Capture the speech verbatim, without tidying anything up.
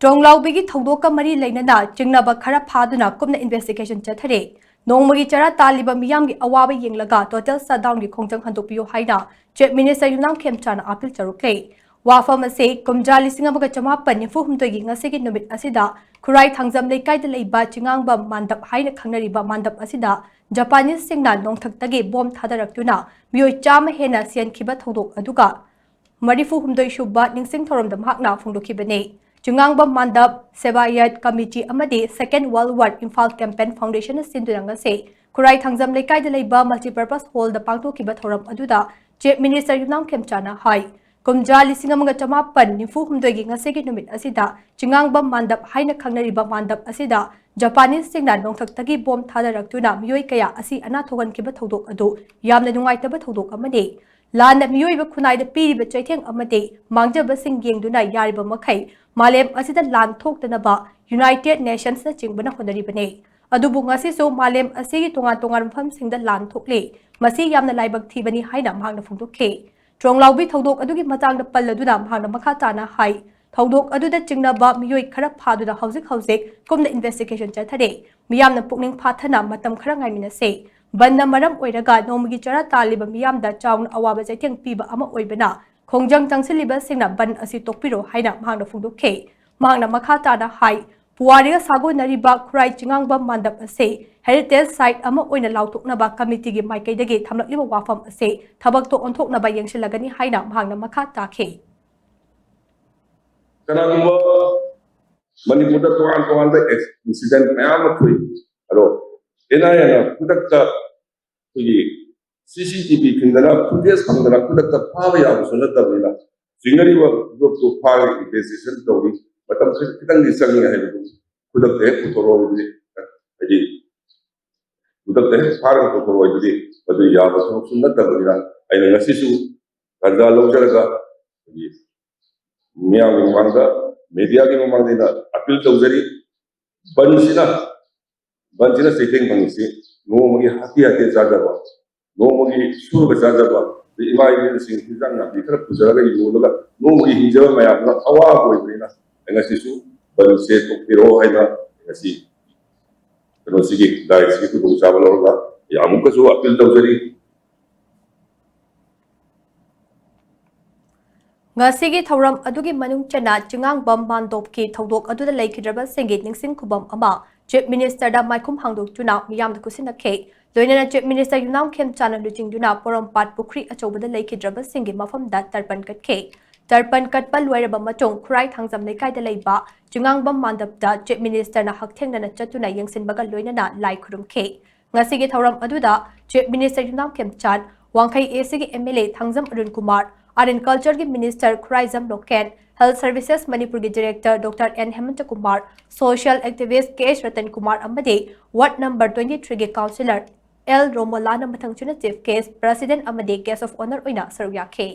ꯇ꯭ꯔꯣꯡꯂꯥꯎꯕꯤꯒꯤ ꯊꯧꯗꯣꯛꯀ ꯃꯔꯤ ꯂꯩꯅꯅ ꯆꯤꯡꯅꯕ ꯈꯔ ꯐꯥꯗꯨꯅ ꯀꯨꯞꯅ ꯏꯟꯚꯦꯁꯇꯤꯒꯦꯁꯟ ꯆꯠꯊꯔꯦ꯫ ꯅꯣꯡꯃꯒꯤ ꯆꯔꯥ ꯇꯥꯜꯂꯤꯕ ꯃꯤꯌꯥꯝꯒꯤ ꯑꯋꯥꯕ ꯌꯦꯡꯂꯒ ꯇꯣꯇꯦꯜ ꯁꯠꯗꯥꯎꯟꯒꯤ ꯈꯣꯡꯖꯪ ꯍꯟꯗꯣꯛꯄꯤꯌꯨ ꯍꯥꯏꯅ ꯆꯤꯐ ꯃꯤꯅꯤꯁꯇꯔ ꯌꯨꯝꯅꯥꯝ ꯈꯦꯝꯆꯥꯅ ꯑꯥꯄꯤꯜ ꯇꯧꯔꯛꯂꯦ꯫ ꯋꯥꯐꯝ ꯑꯁꯤ ꯀꯨꯝꯖꯥ ꯂꯤꯁꯤꯡ ꯑꯃꯒ ꯆꯃꯥꯄꯟ ꯅꯤꯐꯨ ꯍꯨꯝꯗꯣꯏꯒꯤ ꯉꯁꯤꯒꯤ ꯅꯨꯃꯤꯠ ꯑꯁꯤꯗ ꯈꯨꯔꯥꯏ ꯊꯥꯡꯖꯝ ꯂꯩꯀꯥꯏꯗ ꯂꯩꯕ ꯆꯤꯉꯥꯡꯕꯝ ꯃꯥꯟꯗꯞ ꯍꯥꯏꯅ ꯈꯪꯅꯔꯤꯕ ꯃꯥꯟꯗꯞ ꯑꯁꯤꯗ ꯖꯄꯥꯅꯤꯁꯁꯤꯡꯅ ꯅꯣꯡꯊꯛꯇꯒꯤ ꯕꯣꯝ ꯊꯥꯗꯔꯛꯇꯨꯅ ꯃꯤꯑꯣꯏ ꯆꯥꯝꯃ ꯍꯦꯟꯅ ꯁꯤꯍꯟꯈꯤꯕ ꯊꯧꯗꯣꯛ ꯑꯗꯨꯒ ꯃꯔꯤꯐꯨ ꯍꯨꯝꯗꯣꯏ ꯁꯨꯕ ꯅꯤꯡꯁꯤꯡ ꯊꯧꯔꯝꯗ ꯃꯍꯥꯛꯅ ꯐꯣꯡꯗꯣꯛꯈꯤꯕꯅꯤ꯫ ꯆꯤꯉꯥꯡꯕꯝ ꯃꯥꯟꯗꯞ ꯁꯦꯕꯥꯌꯠ ꯀꯃꯤꯇꯤ ꯑꯃꯗꯤ Second World War Imphal Campaign Foundation ꯅ ꯁꯤꯟꯗꯨꯅ ꯉꯁꯤ ꯈꯨꯔꯥꯏ ꯊꯥꯡꯖꯝ ꯂꯩꯀꯥꯏꯗ ꯂꯩꯕ ꯃꯜꯇꯤꯄꯔꯄꯁ ꯍꯣꯜꯗ ꯄꯥꯡꯊꯣꯛꯈꯤꯕ ꯊꯧꯔꯝ ꯑꯗꯨꯗ ꯆꯤꯐ ꯃꯤꯅꯤꯁꯇꯔ ꯌꯨꯝꯅꯥꯝ ꯈꯦꯝꯆꯥꯅ ꯍꯥꯏ, ꯀꯨꯝꯖꯥ ꯂꯤꯁꯤꯡ ꯑꯃꯒ ꯆꯃꯥꯄꯟ ꯅꯤꯐꯨ ꯍꯨꯝꯗꯣꯏꯒꯤ ꯉꯁꯤꯒꯤ ꯅꯨꯃꯤꯠ ꯑꯁꯤꯗ ꯆꯤꯉꯥꯡꯕꯝ ꯃꯥꯟꯗꯞ ꯍꯥꯏꯅ ꯈꯪꯅꯔꯤꯕ ꯃꯥꯟꯗꯞ ꯑꯁꯤꯗ ꯖꯄꯥꯅꯤꯁꯁꯤꯡꯅ ꯅꯣꯡꯊꯛꯇꯒꯤ ꯕꯣꯝ ꯊꯥꯗꯔꯛꯇꯨꯅ ꯃꯤꯑꯣꯏ ꯀꯌꯥ ꯑꯁꯤ ꯑꯅꯥ ꯊꯣꯛꯍꯟꯈꯤꯕ ꯊꯧꯗꯣꯛ ꯑꯗꯨ ꯌꯥꯝꯅ ꯅꯨꯡꯉꯥꯏꯇꯕ ꯊꯧꯗꯣꯛ ꯑꯃꯅꯤ꯫ ꯂꯥꯟꯅ ꯃꯤꯑꯣꯏꯕ ꯈꯨꯟꯅꯥꯏꯗ ꯄꯤꯔꯤꯕ ꯆꯩꯊꯦꯡ ꯑꯃꯗꯤ ꯃꯥꯡꯖꯕꯁꯤꯡ ꯌꯦꯡꯗꯨꯅ ꯌꯥꯔꯤꯕ ꯃꯈꯩ ꯃꯥꯂꯦꯝ ꯑꯁꯤꯗ ꯂꯥꯟ ꯊꯣꯛꯇꯅꯕ ꯌꯨꯅꯥꯏꯇꯦꯗ ꯅꯦꯁꯟꯁꯅꯆꯤꯡꯕꯅ ꯍꯣꯠꯅꯔꯤꯕꯅꯤ꯫ ꯑꯗꯨꯕꯨ ꯉꯁꯤꯁꯨ ꯃꯥꯂꯦꯝ ꯑꯁꯤꯒꯤ ꯇꯣꯉꯥꯟ ꯇꯣꯉꯥꯟꯕ ꯃꯐꯝꯁꯤꯡꯗ ꯂꯥꯟ ꯊꯣꯛꯂꯤ꯫ ꯃꯁꯤ ꯌꯥꯝꯅ ꯂꯥꯏꯕꯛ ꯊꯤꯕꯅꯤ ꯍꯥꯏꯅ ꯃꯍꯥꯛꯅ ꯐꯣꯡꯗꯣꯛꯈꯤ꯫ ꯇ꯭ꯔꯣꯡꯂꯥꯎꯕꯤ ꯊꯧꯗꯣꯛ ꯑꯗꯨꯒꯤ ꯃꯇꯥꯡꯗ ꯄꯜꯂꯗꯨꯅ ꯃꯍꯥꯛꯅ ꯃꯈꯥ ꯇꯥꯅ ꯍꯥꯏ, ꯊꯧꯗꯣꯛ ꯑꯗꯨꯗ ꯆꯤꯡꯅꯕ ꯃꯤꯑꯣꯏ ꯈꯔ ꯐꯥꯗꯨꯅ ꯍꯧꯖꯤꯛ ꯍꯧꯖꯤꯛ ꯀꯨꯞꯅ ꯏꯟꯚꯦꯁꯇꯤꯒꯦꯁꯟ ꯆꯠꯊꯔꯤ꯫ ꯃꯤꯌꯥꯝꯅ ꯄꯨꯛꯅꯤꯡ ꯐꯥꯊꯅ ꯃꯇꯝ ꯈꯔ ꯉꯥꯏꯃꯤꯟꯅꯁꯤ꯫ ꯕꯟꯗ ꯃꯔꯝ ꯑꯣꯏꯔꯒ ꯅꯣꯡꯃꯒꯤ ꯆꯔꯥ ꯇꯥꯜꯂꯤꯕ ꯃꯤꯌꯥꯝꯗ ꯆꯥꯎꯅ ꯑꯋꯥꯕ ꯆꯩꯊꯦꯡ ꯄꯤꯕ ꯑꯃ ꯑꯣꯏꯕꯅ ꯈꯣꯡꯖꯪ ꯆꯪꯁꯤꯜꯂꯤꯕꯁꯤꯡꯅ ꯕꯟ ꯑꯁꯤ ꯇꯣꯛꯄꯤꯔꯣ ꯍꯥꯏꯅ ꯃꯍꯥꯛꯅ ꯐꯣꯡꯗꯣꯛꯈꯤ꯫ ꯃꯍꯥꯛꯅ ꯃꯈꯥ ꯇꯥꯅ ꯍꯥꯏ, ꯄꯨꯋꯥꯔꯤꯒ ꯁꯥꯒꯣꯟꯅꯔꯤꯕ ꯈꯨꯔꯥꯏ ꯆꯤꯉꯥꯡꯕꯝ ꯃꯥꯟꯗꯞ ꯑꯁꯤ ꯍꯦꯔꯤꯇꯦꯖ ꯁꯥꯏꯠ ꯑꯃ ꯑꯣꯏꯅ ꯂꯥꯎꯊꯣꯛꯅꯕ ꯀꯃꯤꯇꯤꯒꯤ ꯃꯥꯏꯀꯩꯗꯒꯤ ꯊꯝꯂꯛꯂꯤꯕ ꯋꯥꯐꯝ ꯑꯁꯤ ꯊꯕꯛꯇ ꯑꯣꯟꯊꯣꯛꯅꯕ ꯌꯦꯡꯁꯤꯜꯂꯒꯅꯤ ꯍꯥꯏꯅ ꯃꯍꯥꯛꯅ ꯃꯈꯥ ꯇꯥꯈꯤ꯫ ꯀꯅꯥꯒꯨꯝꯕ ꯃꯅꯤꯄꯨꯔꯗ ꯇꯣꯉꯥꯟ ꯇꯣꯉꯥꯟꯕ ꯏꯟꯁꯤꯗꯦꯟ ꯃꯌꯥꯝ ꯑꯃ ꯊꯣꯛꯏ꯫ ꯑꯗꯣ ꯑꯦꯟ ꯑꯥꯏ ꯑꯦꯅ ꯈꯨꯗꯛꯇ ꯑꯩꯈꯣꯏꯒꯤ ꯁꯤ ꯁꯤ ꯇꯤ ꯚꯤ ꯈꯤꯟꯗꯅ, ꯐꯨꯇꯦꯖ ꯐꯪꯗꯅ ꯈꯨꯗꯛꯇ ꯐꯥꯕ ꯌꯥꯕꯁꯨ ꯅꯠꯇꯕꯅꯤꯅ, ꯆꯤꯡꯅꯔꯤꯕ ꯒ꯭ꯔꯨꯞꯇꯨ ꯐꯥꯔꯒ ꯏꯟꯚꯦꯁꯇꯤꯒꯦꯁꯟ ꯇꯧꯔꯤ꯫ ꯃꯇꯝ ꯈꯤ-, ꯈꯤꯇꯪꯗꯤ ꯆꯪꯉꯤ ꯍꯥꯏꯕꯗꯨ ꯈꯨꯗꯛꯇ ꯍꯦꯛ ꯄꯨꯊꯣꯔꯛꯑꯣ ꯍꯥꯏꯕꯗꯤ, ꯍꯥꯏꯗꯤ ꯈꯨꯗꯛꯇ ꯍꯦꯛ ꯐꯥꯔꯒ ꯄꯨꯊꯣꯔꯛꯑꯣ ꯍꯥꯏꯕꯗꯤ ꯃꯗꯨ ꯌꯥꯕ ꯊꯕꯛꯁꯨ ꯅꯠꯇꯕꯅꯤꯅ, ꯑꯩꯅ ꯉꯁꯤꯁꯨ ꯇꯥꯟꯖꯥ ꯂꯧꯖꯔꯒ ꯑꯩꯈꯣꯏꯒꯤ ꯃꯤꯌꯥꯝꯒꯤ ꯃꯃꯥꯡꯗ, ꯃꯦꯗꯤꯌꯥꯒꯤ ꯃꯃꯥꯡꯗ ꯑꯩꯅ ꯑꯄꯤꯜ ꯇꯧꯖꯔꯤ꯫ ꯕꯟꯁꯤꯅ, ꯕꯟꯁꯤꯅ ꯆꯩꯊꯦꯡ ꯐꯪꯉꯤꯁꯤ ꯅꯣꯡꯃꯒꯤ ꯍꯥꯇꯦ ꯍꯥꯇꯦ ꯆꯥꯖꯕ, ꯅꯣꯡꯃꯒꯤ ꯁꯨꯔꯒ ꯆꯥꯖꯕ, ꯑꯗꯩ ꯏꯃꯥ ꯏꯕꯦꯜꯁꯤꯡ ꯍꯤꯟꯖꯥꯡ ꯅꯥꯄꯤ ꯈꯔ ꯄꯨꯖꯔꯒ ꯌꯣꯜꯂꯒ ꯅꯣꯡꯃꯒꯤ ꯍꯤꯡꯖꯕ ꯃꯌꯥꯝꯗꯨꯅ ꯑꯋꯥꯕ ꯑꯣꯏꯕꯅꯤꯅ, ꯑꯩ ꯉꯁꯤꯁꯨ ꯕꯟꯁꯦ ꯊꯣꯛꯄꯤꯔꯣ ꯍꯥꯏꯅ ꯉꯁꯤ ꯀꯩꯅꯣꯁꯤꯒꯤ ꯗꯥꯏꯠꯁꯤꯒꯤ ꯈꯨꯗꯣꯡꯆꯥꯕ ꯂꯧꯔꯒ ꯑꯃꯨꯛꯀꯁꯨ ꯑꯄꯤꯜ ꯇꯧꯖꯔꯤ꯫ ꯉꯁꯤꯒꯤ ꯊꯧꯔꯝ ꯑꯗꯨꯒꯤ ꯃꯅꯨꯡ ꯆꯟꯅ ꯆꯤꯉꯥꯡꯕꯝ ꯃꯥꯟꯗꯣꯞꯀꯤ ꯊꯧꯗꯣꯛ ꯑꯗꯨꯗ ꯂꯩꯈꯤꯗ꯭ꯔꯕꯁꯤꯡꯒꯤ ꯅꯤꯡꯁꯤꯡ ꯈꯨꯕꯝ ꯑꯃ ꯆꯤꯐ ꯃꯤꯅꯤꯁꯇꯔꯗ ꯃꯥꯏꯈꯨꯝ ꯍꯥꯡꯗꯣꯛꯇꯨꯅ ꯃꯤꯌꯥꯝꯗ ꯈꯨꯠꯁꯤꯟꯅꯈꯤ꯫ ꯂꯣꯏꯅꯅ ꯆꯤꯐ ꯃꯤꯅꯤꯁꯇꯔ ꯌꯨꯝꯅꯥꯝ ꯈꯦꯝꯆꯥꯟꯅ ꯂꯨꯆꯤꯡꯗꯨꯅ ꯄꯣꯔꯣꯝꯄꯥꯠ ꯄꯨꯈ꯭ꯔꯤ ꯑꯆꯧꯕꯗ ꯂꯩꯈꯤꯗ꯭ꯔꯕꯁꯤꯡꯒꯤ ꯃꯐꯝꯗ ꯇꯔꯄꯟ ꯀꯠꯈꯤ꯫ ꯇꯔꯄꯟ ꯀꯠꯄ ꯂꯣꯏꯔꯕ ꯃꯇꯨꯡ ꯈꯨꯔꯥꯏ ꯊꯥꯡꯖꯝ ꯂꯩꯀꯥꯏꯗ ꯂꯩꯕ ꯆꯤꯉꯥꯡꯕꯝ ꯃꯥꯟꯗꯞꯇ ꯆꯤꯐ ꯃꯤꯅꯤꯁꯇꯔꯅ ꯍꯛꯊꯦꯡꯅꯅ ꯆꯠꯇꯨꯅ ꯌꯦꯡꯁꯤꯟꯕꯒ ꯂꯣꯏꯅꯅ ꯂꯥꯏ ꯈꯨꯔꯨꯝꯈꯤ꯫ ꯉꯁꯤꯒꯤ ꯊꯧꯔꯝ ꯑꯗꯨꯗ ꯆꯤꯐ ꯃꯤꯅꯤꯁꯇꯔ ꯌꯨꯝꯅꯥꯝ ꯈꯦꯝꯆꯥꯟ, ꯋꯥꯡꯈꯩ ꯑꯦꯁꯤꯒꯤ M L A Thangjam Arun Kumar, art and ꯀꯜꯆꯔꯒꯤ minister Khuraijam Loken, health services ꯃꯅꯤꯄꯨꯔꯒꯤ director doctor N Hemanta Kumar, social activist K S Ratan Kumar ꯑꯃꯗꯤ ꯋꯥꯔꯗ ꯅꯝꯕꯔ ꯇ꯭ꯋꯦꯟꯇꯤ ꯊ꯭ꯔꯤꯒꯤ ꯀꯥꯎꯟꯁꯤꯂꯔ ꯑꯦꯜ ꯔꯣꯃꯣꯂꯥꯅ ꯃꯊꯪ ꯆꯨꯅ ꯆꯤꯐ ꯒꯦꯁ, ꯄ꯭ꯔꯦꯁꯤꯗꯦꯟꯠ ꯑꯃꯗꯤ ꯒꯦꯁ ꯑꯣꯐ ꯑꯣꯅꯔ ꯑꯣꯏꯅ ꯁꯔꯨꯛ ꯌꯥꯈꯤ꯫